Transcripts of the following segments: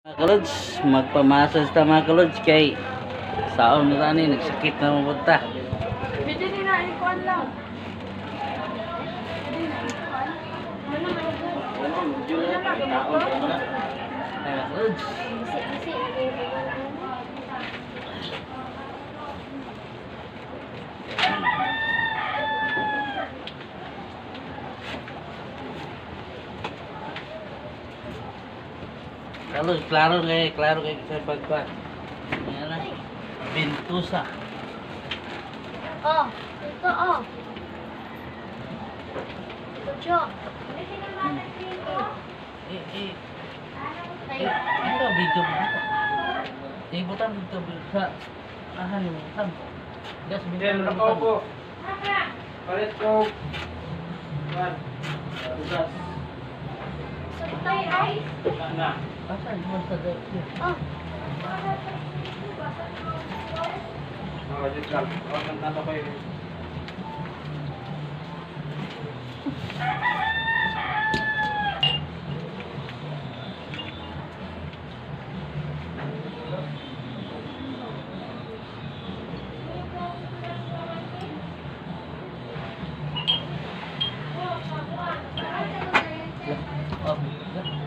Mga kalods, magpamasas ta, mga kalods, kay saon na ni nagsakit na mapunta. Medyo din na ikuan lang. Ay, mga kalods. Bisi, bisi. Kalods, klaro kay sa pagpa. Ayan na. Bintusa. Oh, ito oh. Ito, Jo. Eh, eh, Ay, eh, ito, video mo. Eh, butan dito sa ahan mo, butan. Das, Then, bintang rakaw po. Palit ko. One. Bugas. sa ay. Na. Asan mo sa dito? Oh, Mga wajit lang. Oh, nandito ko yun. Oh, ya.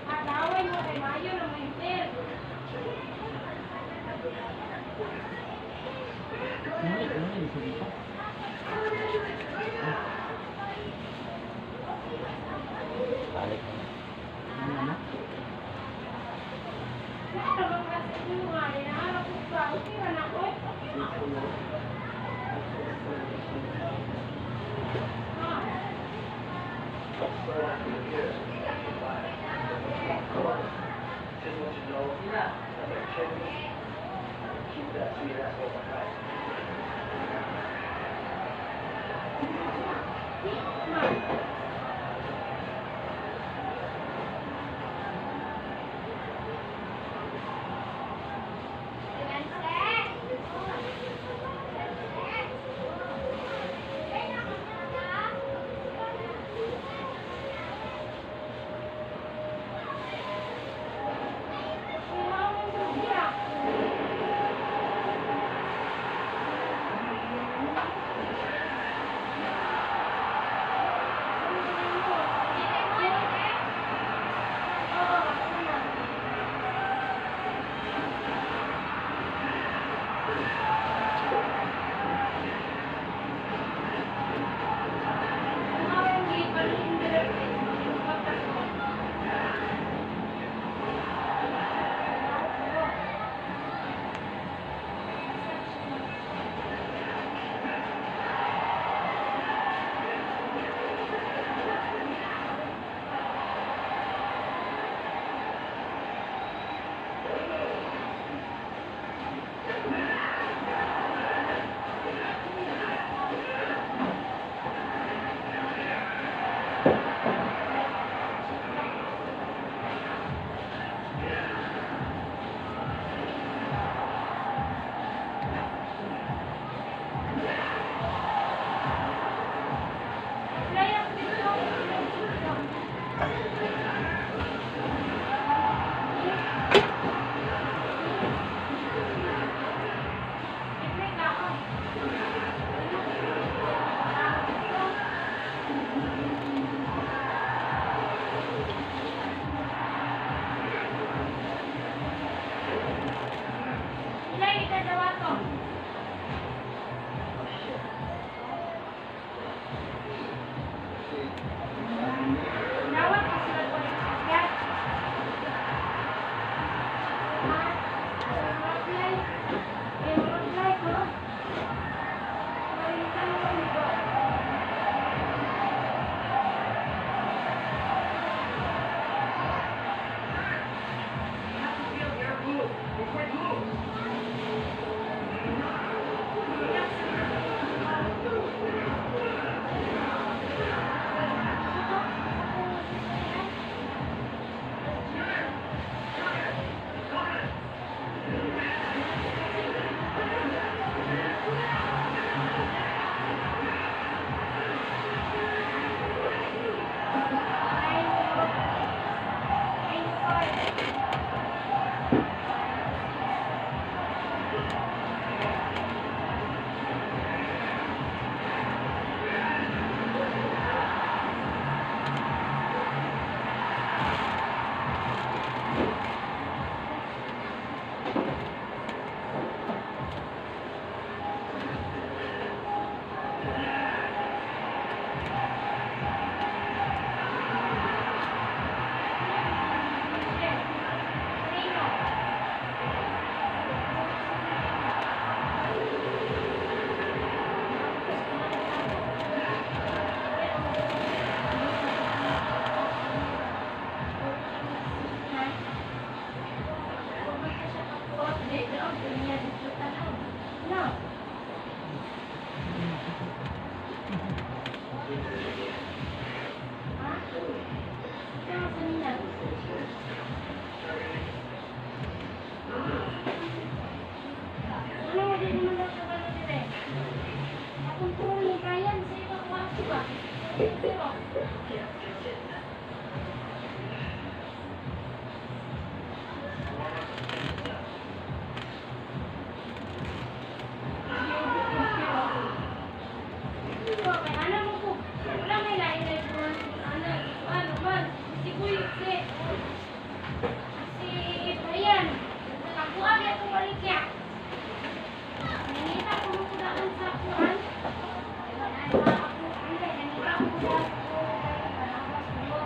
Adaway mo kay Mayo ng winter. Muli, muli, sa dito. Balik. Ano na? No. Ha? Ikaw sa nila. Ano, di naman daw siya kano dire. Akong tulong kayan sa ibang kwarto ba? Pero, okay, ano mo ko? Wala may lain na yun. Ano, ano man. Si Kuya, si Brian. Nakakuha niya itong balikya. Nangita ko mo kudaan sa kuan. Nangita ko kudaan ko kay Panawas mo.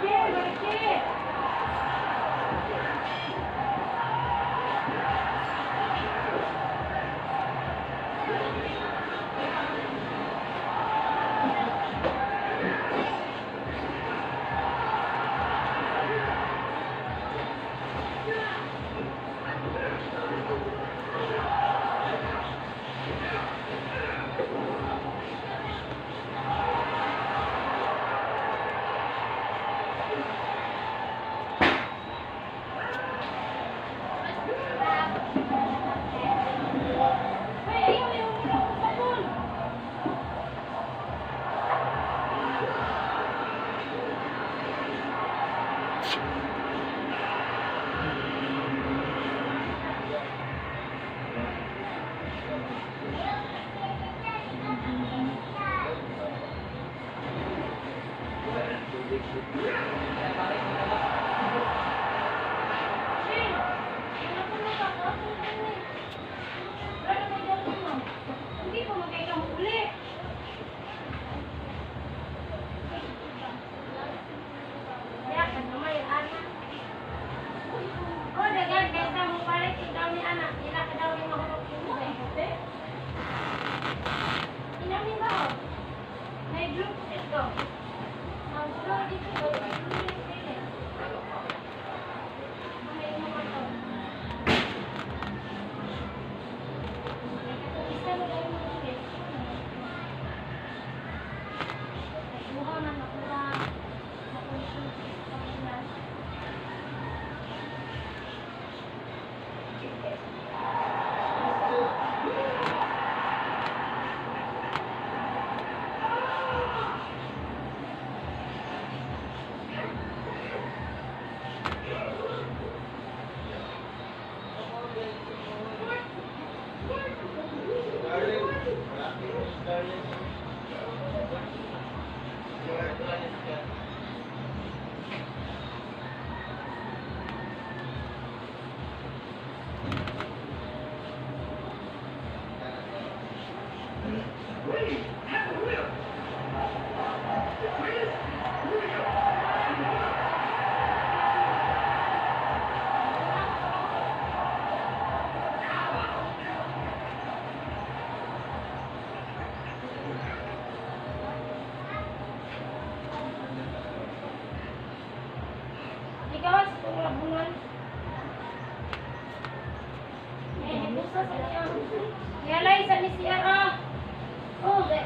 Yeah, Ay, ayaw, ayaw mo na akong sabon. Shin, wala ko na ako. Ako na eh. Wala na may dala mo. Hindi ko magkailang uli. Ya, kan may anak. Oh, dagan kaysa mo palit ikaw ni anak. Ila ka daw ni mahulog mo eh. Inamin ba oh? May blue ito. Ang blue dito, may blue dito. May mga to. Isa mo lang yung ulit. Nagbuhaw na nakuha. Nakuha sa kanila. Sa niya. Yalay sa ni siya ah. Oh, be.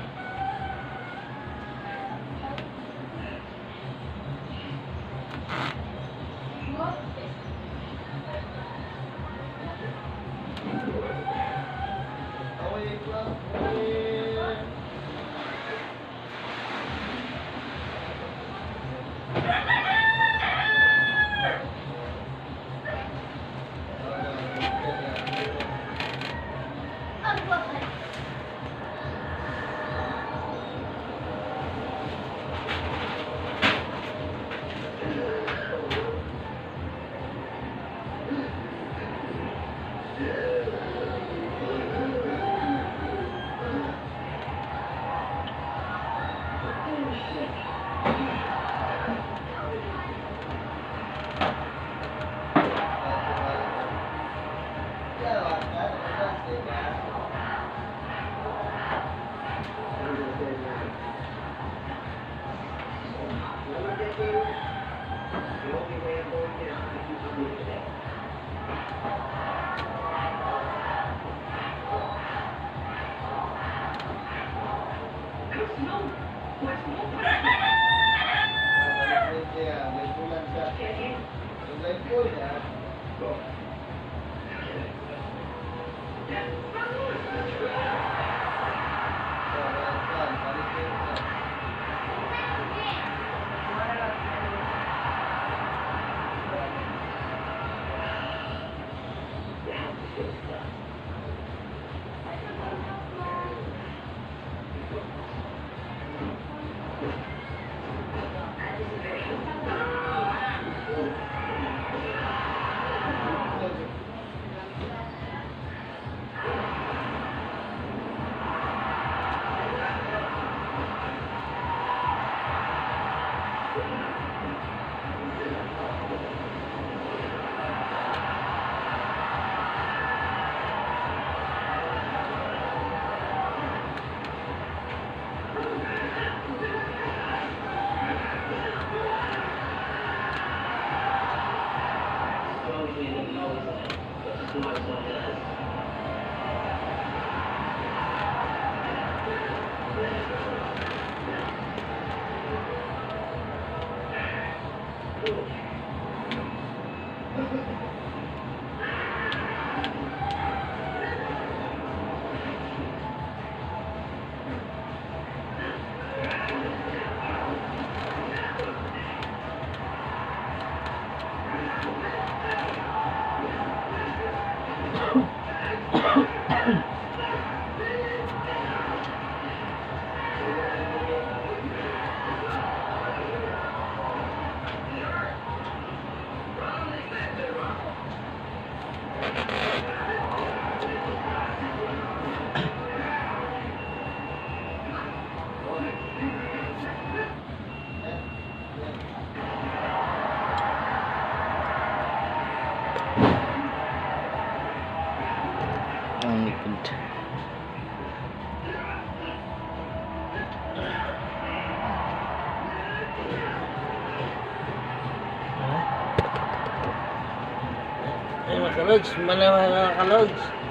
Ang likod. Ay, mga kalods, mga kalods.